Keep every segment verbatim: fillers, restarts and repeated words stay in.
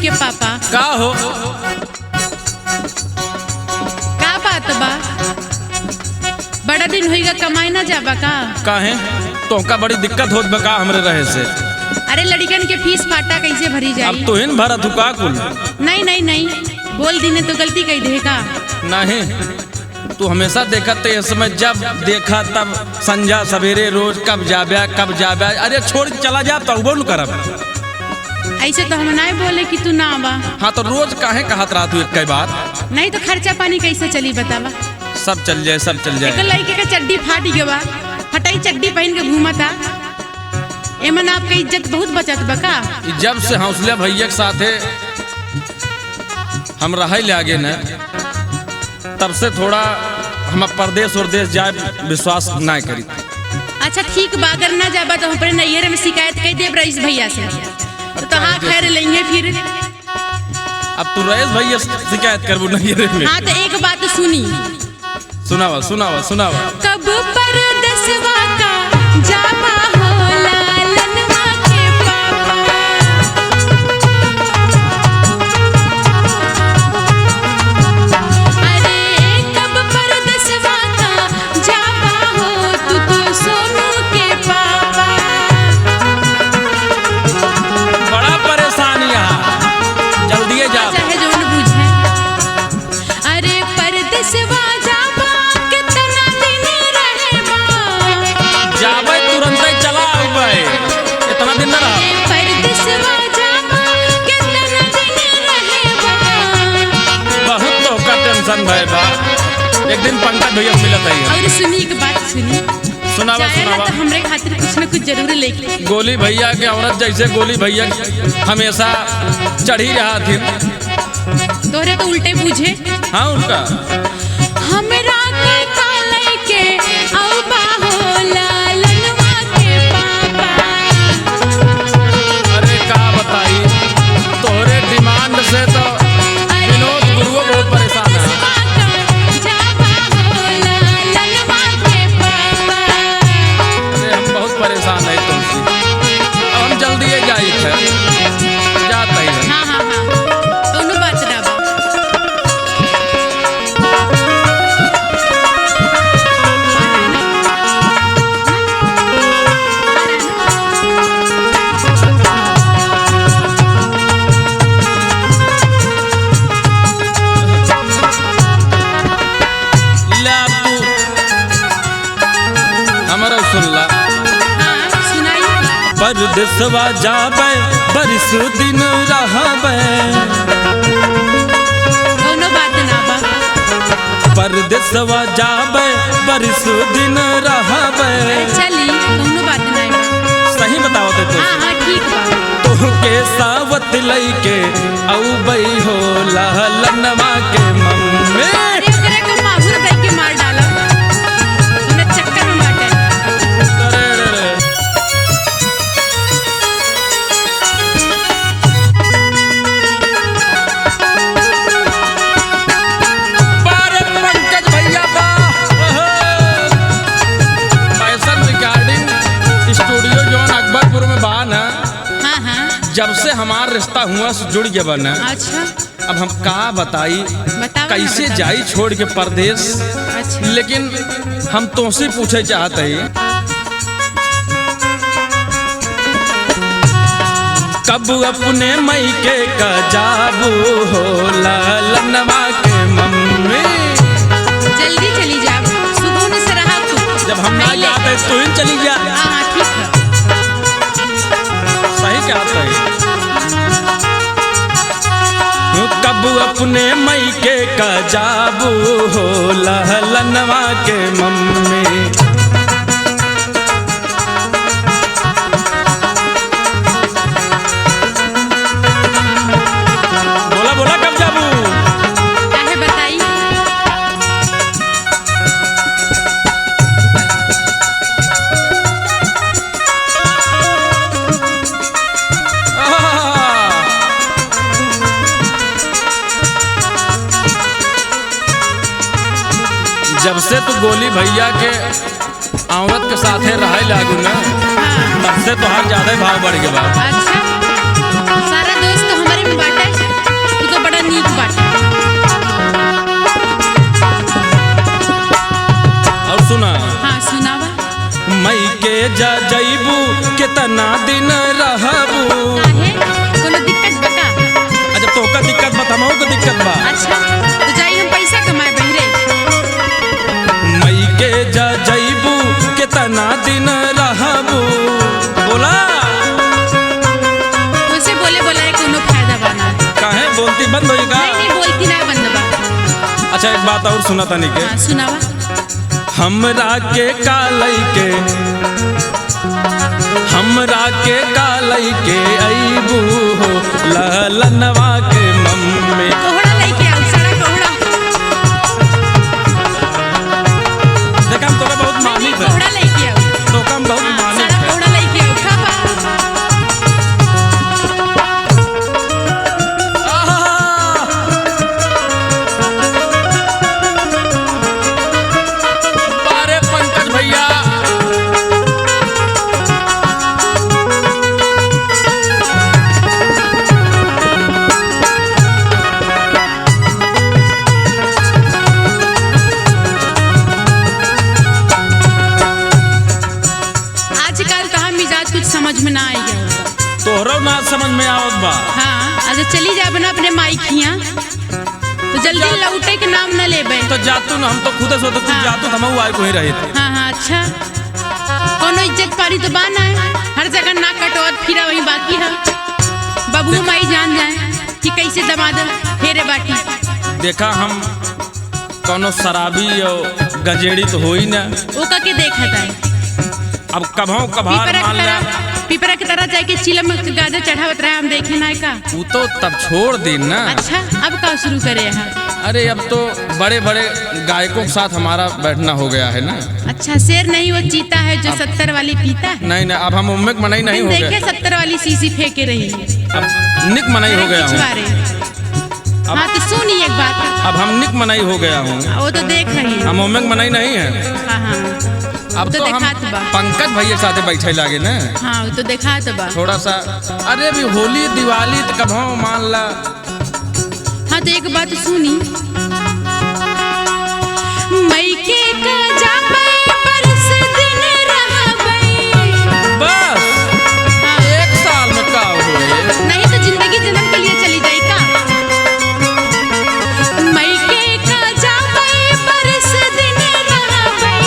के पापा। का हो? का बात बा? बड़ा दिन होइगा, कमाए ना जाबा का? काहे? तोहका बड़ी दिक्कत होत बा का हमरे रहे से? अरे, लड़िकन के फीस फाटा कैसे भरी जाई? अब तोहिन भरत हू का कुल? नहीं, नहीं, नहीं, बोल दीने तो गलती कइ दे का? नहीं, तू हमेशा देखत ते, इस समय जब देखा तब संझा सवेरे रोज कब जाब्या, कब जाब्या। अरे छोड़ के चला जा, तउबो न करब। ऐसे तो हम नाय बोले कि तू ना आवा। हाँ, तो रोज काहे कहत रहा तू एक बात? नहीं तो खर्चा पानी कैसे चली बतावा? सब चल जाए, सब चल जाए। एक लड़के का चड्डी फाट गवा, फटाई चड्डी पहन के घूमता। एमन आपके इज्जत बहुत बचत बा का? ई जब से हौसला भैया के साथे हम रहै लागे न, तब से थोड़ा हम परदेस उरदेस जाए विश्वास ना करी। अच्छा ठीक बा, अगर ना जाबा तो हम अपने नैहर में शिकायत कइ देब रईस भैया से, तो तोहार खैर लेइहें फिर। अब तू रईस भैया से शिकायत करबू नैहर में? हाँ, तो एक बात सुनी। सुनावा, सुनावा, सुनावा। कब परदेसवा का जाबा हो लालनवा के पापा। अरे कब परदेसवा का जाबा हो तू, तू सोनू के पापा। बड़ा परेशान यहाँ, जल्दिए जा। चाहे जौन बूझे। अरे परदेसवा जाबा, केतना दिन रहबा? जाबे तुरंतै चला अउबे, एतना दिन ना रहा। अरे परदेसवा जाबा, केतना दिन रहबा? बहुत तोहका tension भए बा, एक दिन पंकज भैया से मिलत है। और सुनी एक बात सुनी। सुनावा, जाएला सुनावा। तो हमरे खातिर कुछ न कुछ जरूर लेके। गोली भैया के औरत जैसे गोली भैया हमेशा चढ़ी रहा थी। तोहरे तो उल्टे बूझे। हाँ, उल्टा। हमरा के का लेके अउबा हो लालनवा के पापा। अरे का बताई, तोहरे demand से तो अरे विनोद गुरुओ बहुत परेशान है। जाबा हो लालनवा के पापा। अरे हम बहुत परेशान है तुमसे। अब हम जल्दी ही जाइत है, जात ही है। हाँ, हाँ, हाँ, कौनो बात ना बा। ला तू, हमरो सुन ला। हाँ, सुनाई। परदेसवा जाबे, बरिस दिन रहबे। कौनो बात ना बा। परदेसवा जाबे, बरिस दिन रहबे। अरे चली, कौनो बात ना बा। सही बतावत है तो। हाँ, हाँ, ठीक बा। तोहके सावत लइके अउबई हो लहलनवा के मम्मी। अरे ओकरे को माहुर दे के मार डाला। उन्हें चक्कर में मार डाला। अरे, अरे, अरे। बारे पंकज भैया बा। ओहो। Fashion Recording Studio जौन अकबरपुर में बा ना। हाँ, हाँ। जब से हमार रिश्ता हुआ से जुड़ गया बा ना। अच्छा। अब हम का बताई, बतावा ना, कैसे बतावा। जाई छोड़ के परदेस? अच्छा। लेकिन हम तोसे पूछे चाहत हई, कब अपने मइके का जाबू हो ललनवा के मम्मी? जल्दी चली जा, सुकून से रहा तू। जब हम ना पहले जाते, तू ही चली जा। हाँ, हाँ, ठीक है। सही कहत है। कब अपने मइके का जाबू हो लहलनवा के मम्मी। बोला, बोला, कब जाबू? काहे बताई? जब से तू गोली भैया के औरत के साथे रहे लागू ना, हाँ। तब से तोहार ज्यादा भाव बढ़ गया बा। अच्छा, सारा दोस्त तो हमारे में बाटे। जा जइबू, केतना दिन रहबू? काहे? कोनो दिक्कत बा का? अच्छा, तोहका दिक्कत बा, हमहू के दिक्कत बा। अच्छा, तो जाई हम पैसा कमाए बहिरे। मइके जा जइबू, केतना दिन रहबू? बोला। तोसे बोले बोलाए कोनो फायदा बा ना। काहे, बोलती बंद होई का? नहीं, नहीं, बोलती ना बंद बा। अच्छा, एक बात और सुना तनी के। हाँ, सुनावा। हमरा के का लइके, हमरा के का लइके अइबू हो, ललनवा के मम्मी। कोहड़ा लइके आऊ, सड़ा कोहड़ा। देखा, हम तोका बहुत मानित है। कोहड़ा लइके आऊ। तोका हम बहुत हाँ, मानित सड़ा है। कोहड़ा लइके आऊ, खा पा। आहा! बारे पंकज भइया। आजकल तहार मिजाज कुछ समझ में ना आइ गया होगा। तोहरो ना समझ में आवत बा। हाँ, अच्छा चली जाब ना अपने माई खिया, तो जल्दी जा- लौटे के नाम न लेबे। तो जातू ना, हम तो खुदे सोचत, तू हाँ। जातू तो हमहू आए कोई रहित। हाँ, हाँ, अच्छा। कोनो इज्जत पानी तो बा ना, हर जगह नाक कटवात फिरा वही बाकी है। बबुआ माई जान जाए कि कैसे दमाद हेरे बाटी। देखा, हम कौनो शराबी और गजेड़ी तो होई ना। ओका के देखत है? अब कभौ कभार पिपरा मान के ला। तरह, पिपरा के तरह जाके चिलम के गाजा चढ़ावत रहे, हम देखे ना का? वो तो तब छोड़ दीन ना। अच्छा, अब का शुरू करे हैं? अरे, अब तो बड़े-बड़े गायकों के साथ हमारा बैठना हो गया है ना। अच्छा, शेर नहीं वो चीता है जो अब सत्तर वाली पीता है। नहीं, नहीं, अब हम उम्मे के मनई नहीं हो गए। देखे सत्तर वाली शीशी फेंके रही। अब निक मनई हो गया हूँ। पिछवारे। अब हाँ, तो सुनी एक बात। अब हम निक मनई हो गया हूँ। वो तो देख रही है। हम उम्मे के मनई नहीं है। हाँ, हाँ। अब तो तो हम देखात बा। पंकज भैया के साथे बैठे लागे ना। हाँ, वो तो देखात बा। थोड़ा सा, अरे भी होली दिवाली तो कभौ मान ला। हाँ, तो एक बात सुनी। मइके का जाबे बरस दिन रहबे। बस, हाँ। एक साल में का होए? नहीं तो जिंदगी जन्म के लिए चली जाई का? मइके का जाबे बरस दिन रहबे।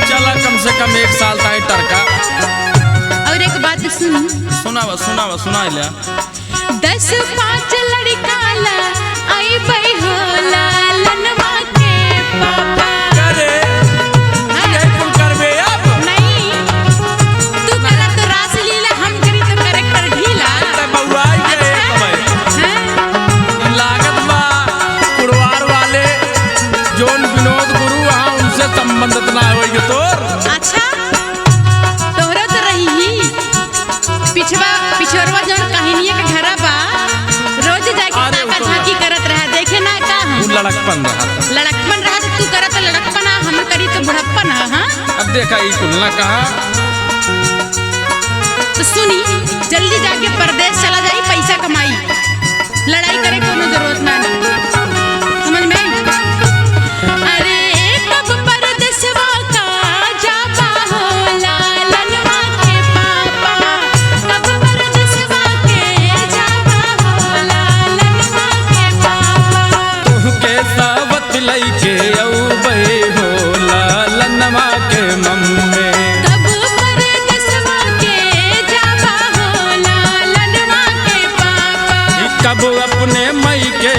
चला कम से कम एक साल ताई टरका। और एक बात सुनी। सुनावा, सुनावा, सुनाई ल्या। दस पाँच लड़िका ला अइबै हो लालनवा के पापा। अरे, हाँ। ये कुल करबे अब? नहीं, तू करा तो रासलीला, हम करी तो character ढीला। त बउआई के अच्छा। एक समय। हाँ। लागत बा कुड़वार वाले जौन विनोद गुरु हाँ उनसे संबंधित ना होई के तोर। अच्छा, तोहरा तो रही ही। पिछवा, पिछोरवा जौन कहनिया के घरा बा, रोज जाके अरे, ताका उ तो झांकी करत रहा, देखे ना का हम? उ लड़कपन रहा। लड़कपन रहा तो तू करत लड़कपन, आ हम करी तो बुढ़प्पन, हाँ, हाँ? अब देखा, ई कुल ना कहा। तो सुनी, जल्दी जाके परदेस चला जाई, पैसा कमाई। लड़ाई करे कोनो जरूरत ना है। समझ में? अरे, कब परदेसवा का जाबा हो लालनवा के पापा, कब परदेसवा के जाबा हो लालनवा के पापा। तुहके सावत लइके अउबै हो लालनवा के मम्मी। कब परदेसवा के जाबा हो लालनवा के पापा। कब अपने मइके